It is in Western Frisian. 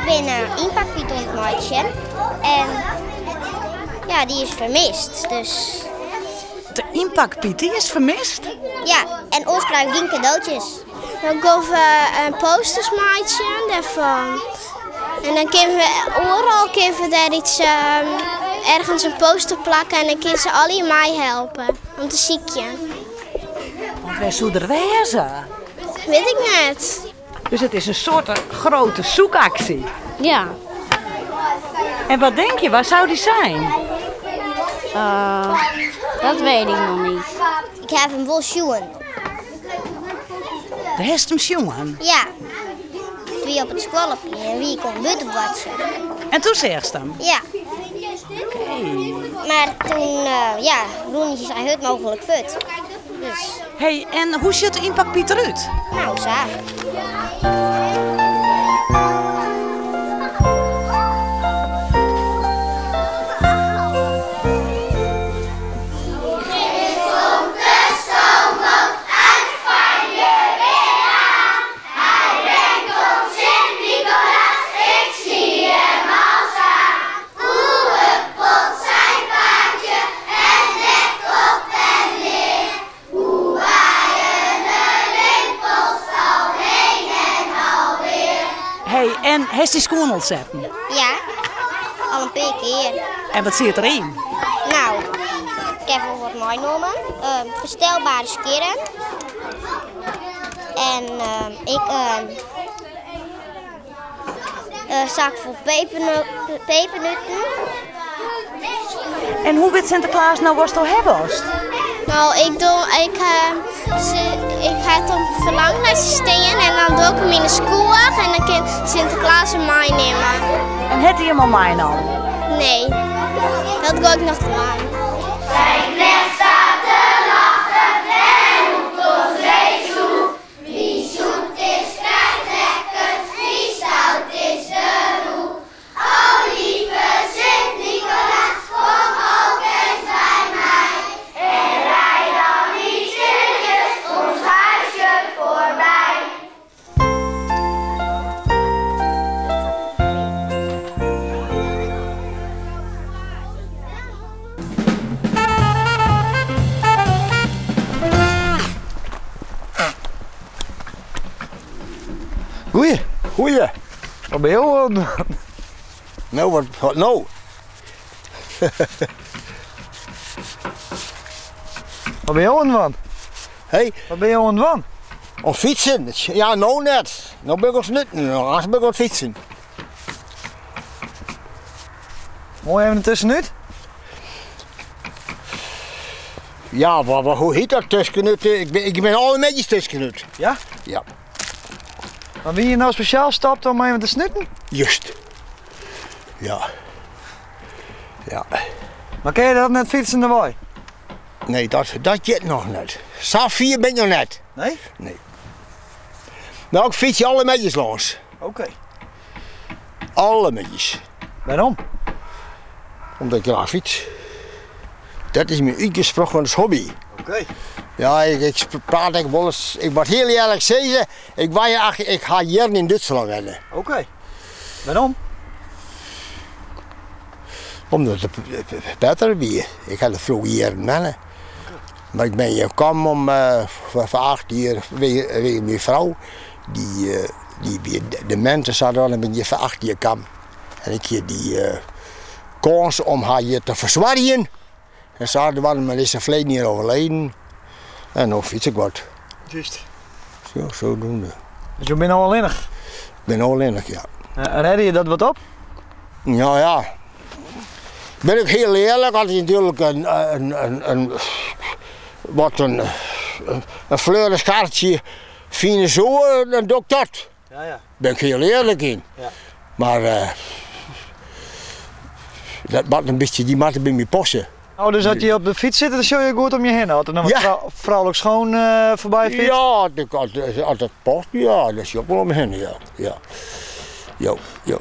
bin ynpakpyt oan it meitsjen en ja, dy is fermist. Dus. De ynpakpyt, dy is fermist? Ja, en oars krij ik gjin kadootjes. Dan gean we posters meitsjen dêrfan. En dan kinne we oeral kinne we dêr iets, ergens in poster plakke en dan kinne se allegear meihelpe om te sykjen. Want wêr soe er wêze? Wit ik net. Dus it is in soarte grote zoekactie. Ja. En wat denk je, waar zou die zijn? Uh, dat weet ik nog niet. Ik heb hem wol sjoen. Do hast him sjoen? Ja. Wie op it skoalleplein en wie kon buiten boartsjen. En toen seachst him? Ja. Oké. Mar toen, uh, ja, rûn hy sa hurd mooglik fuort. Dus. Hey, en hoe sjocht de ynpakpyt derút? Nou, sa. Hey, en hast dy skuon al setten? Ja, al in pear kear. En wat sit deryn? Nou, ik heb wol wat meinommen. Uh, ferstelbare skjirren. En uh, ik uh, in sak fol pepernuten. En hoe wit Sinteklaas no watsto ha wolst? No, ik doe, ik, ik ha it op in ferlanglistje stean en dan doe ik him yn de skoech en dan kin Sinteklaas him meinimme. En hat hy him al meinommen? Nee, dat gean ik noch dwaan. Zijn knecht staat te lachen en roept ons reeds toe. Wie zoet is, krijgt lekkers, wie stout is de roe. O lieve Sint-Nicolaas, kom ook eens bij mij. En rij dan niet stilletjes ons huisje voorbij. Goeie. Goeie. Wat ben je aan het doen? Nou, wat, wat nou? Wat ben je aan het doen? Hey? Wat ben je aan het doen? Om fietsen. Ja, nou net. Nou ben ik aan het snutten. Nou ben ik aan het fietsen. Mooi even tussenuit? Ja, wat, wat, hoe heet dat tussenuit? Ik ben, ik ben alle netjes tussenuit. Ja? Ja. Maar wie je nou speciaal stapt om even te snutten? Juist. Ja. Ja. Maar ken je dat net fietsen erbij? Nee, dat, dat jet nog net. Safir ben ik nog net. Nee? Nee. Nou, ik fiets je alle metjes langs. Oké. Alle metjes. Waarom? Omdat ik graag fiets. Dat is mijn uitgesproken hobby. Oké. Ja, ik, ik praat ik wel eens. Ik moet heel eerlijk zeggen, ik, wij, ik ga hier in Duitsland wennen. Oké. Waarom? Omdat het beter wie. Ik had het vroeger hier wennen. Maar ik ben hier gekomen om voor 8 jaar wegen mijn vrouw. Die, die bij de mensen zat al en ben je voor 8 jaar kwam. En ik had die kans om haar hier te verzorgen. En ze hadden wel, maar is ze verleden jaar overleden. En nog fiets ik wat. Juist. Zo, zodoende. Dus je bent al alleenig? Ik ben alleenig, ja. En redde je dat wat op? Nou ja. Ben ik heel eerlijk, had ik natuurlijk een, wat een fleurig kaartje fine zo, dan doe ik dat. Ja, ja. Ben ik heel eerlijk in. Ja. Maar dat moet een beetje, die moet bij mij passen. Oh, dus als je op de fiets zit, dan zul je goed om je heen. Als er nog wat Ja. vrouwelijk schoon voorbij fietst. Ja, als dat past, ja, dat is ook wel om me heen, ja. Ja, ja, ja.